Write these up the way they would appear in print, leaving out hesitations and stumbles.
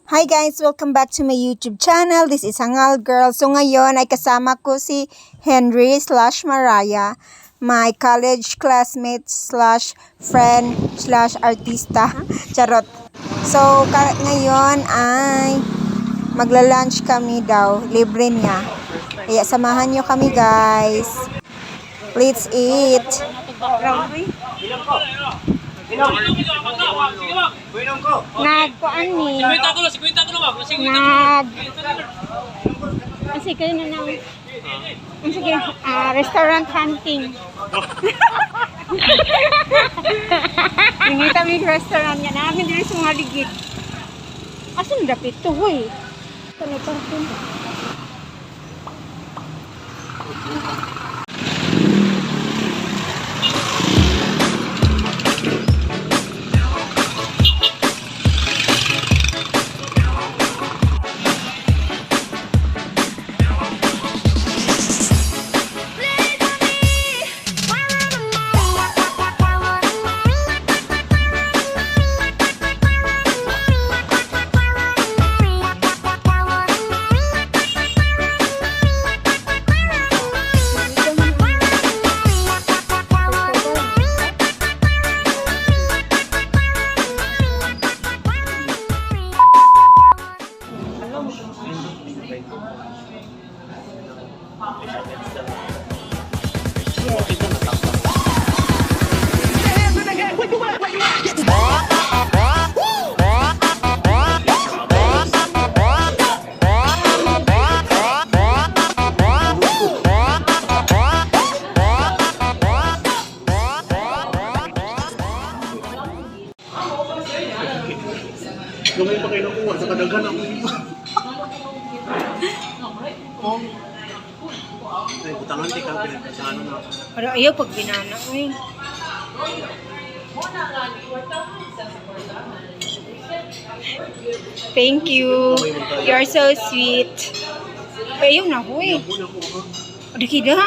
Hi guys! Welcome back to my YouTube channel. This is Hangal Girl. So ngayon ay kasama ko si Henry / Mariah, my college classmate / friend / artista. Charot. So ngayon ay magla-lunch kami daw. Libre niya. Kaya samahan nyo kami guys. Let's eat. Nagkuan ni. Sige na nang. Sige, restaurant hunting. Nangita mi restaurant nga namin diri sa mga ligid. Asan dapit to hoy? Kani parking. Gamay pa kayo nakuha sa kadaghan ako dito. Ay, butangan di ka pinagkasano na ako. Pero ayaw pag binana ko eh. Thank you. You're so sweet. Ayaw na ko eh. Ada kida.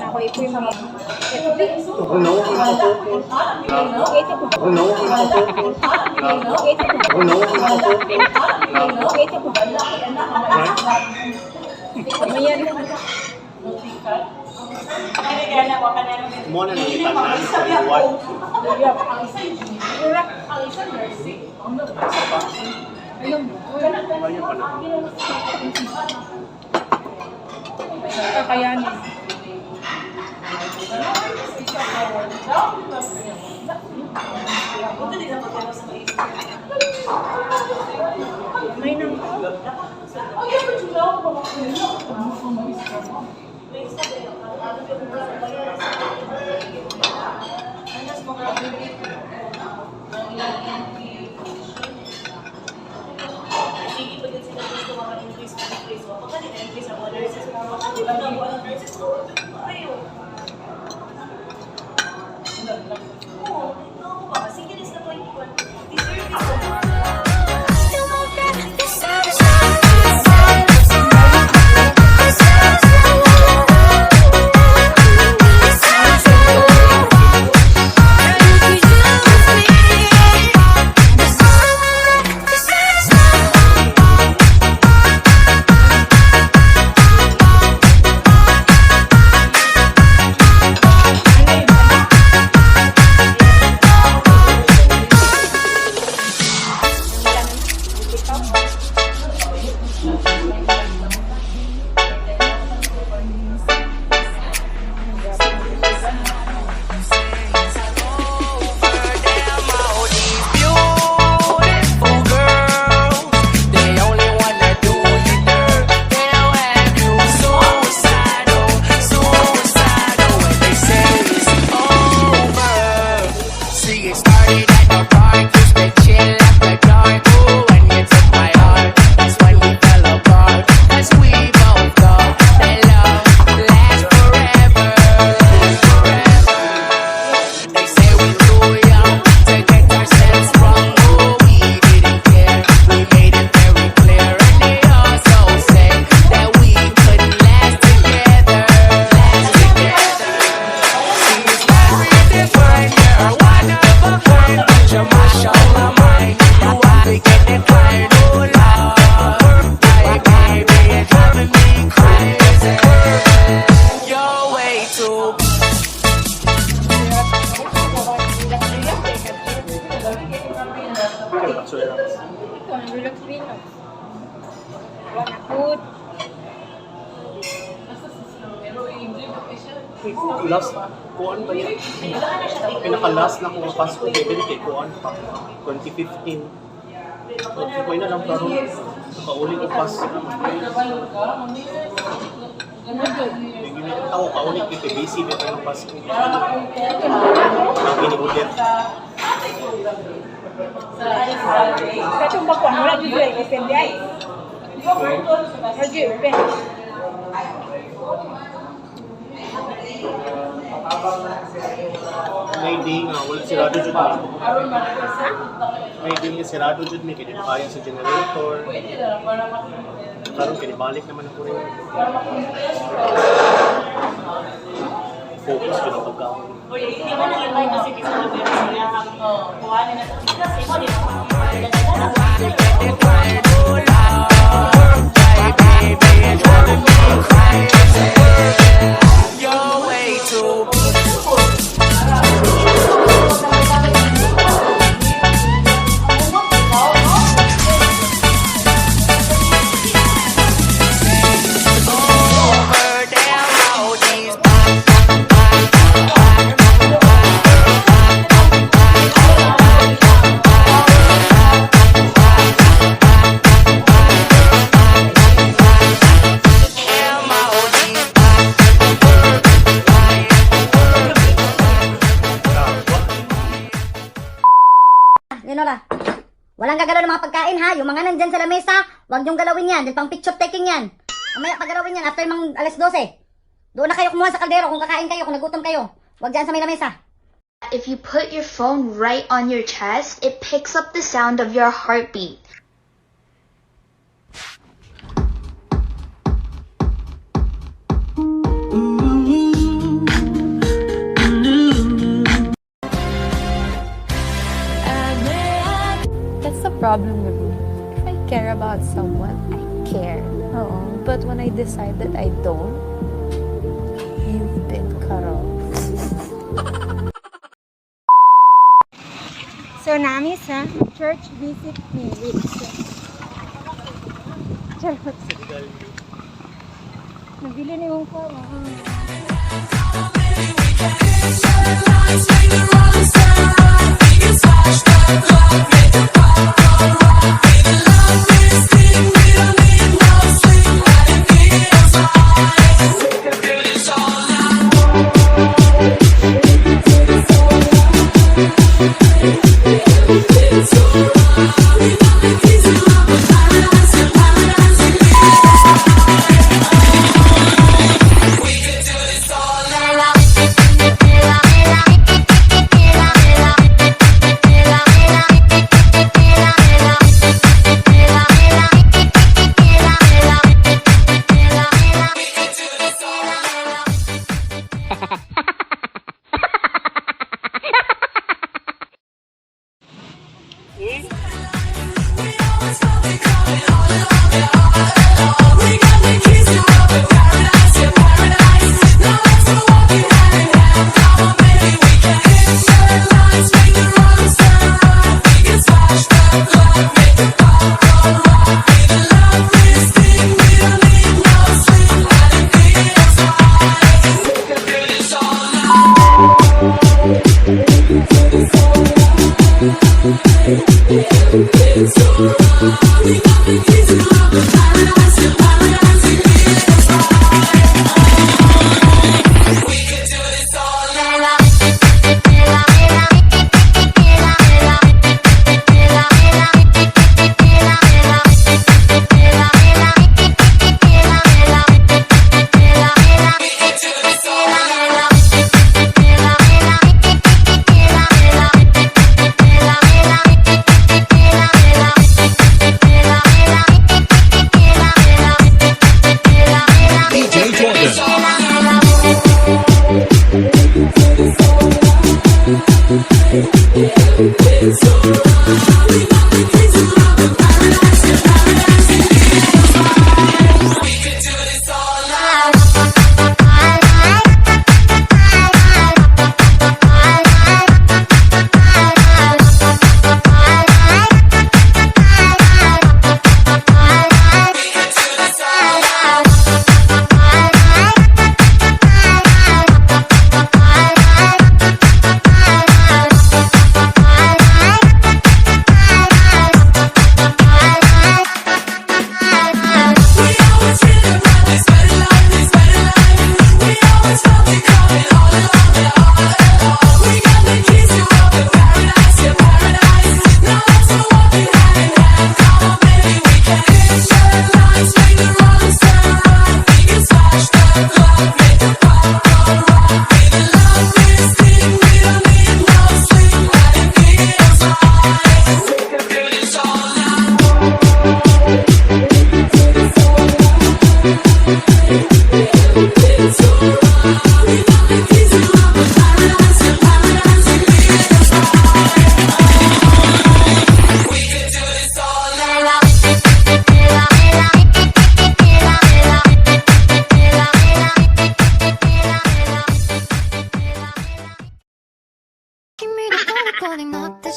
Ako ipo yung mga... Ako nawa ko na ako. Ako nawa ko na ako. Ako nawa ko na ako. Mo na nang itanan sa buwan. Bayan pa na. Kakayanin. May nang last, kuan ba yan? Pinaka-last na kung Pasko, kaya kay kuan pa, 2015. Okay na lang, pero kaulit ko Pasko. Ako kaulit kita, busy na tayo ng Pasko. Ang iniulit. Katong bakuan, wala dito ay open di ay. Lagi open. May day nga, wala sirado dyan mi. May day nga sirado dyan mi, kaya kaya sa generator. Karoon, kinibalik naman ako rin. Focus ko na pagkaon. Hindi ba nag-invite kasi kita na pero sila ang kuhanin na kasi mo din ako. Leonora, walang gagalaw ng mga pagkain ha. Yung mga nandyan sa lamesa, huwag niyong galawin yan. Dahil pang picture taking yan. Mamaya paggalawin yan after mang alas 12. Doon na kayo kumuha sa kaldero kung kakain kayo, kung nagutom kayo. Huwag dyan sa may lamesa. If you put your phone right on your chest, it picks up the sound of your heartbeat. That's the problem with me. If I care about someone, I care. But when I decide that I don't, you've been cut off. So, namin sa church visit ni Rich. Charot. Nabili na yung ko.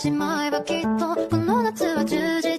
しまえばきっとこの夏は充実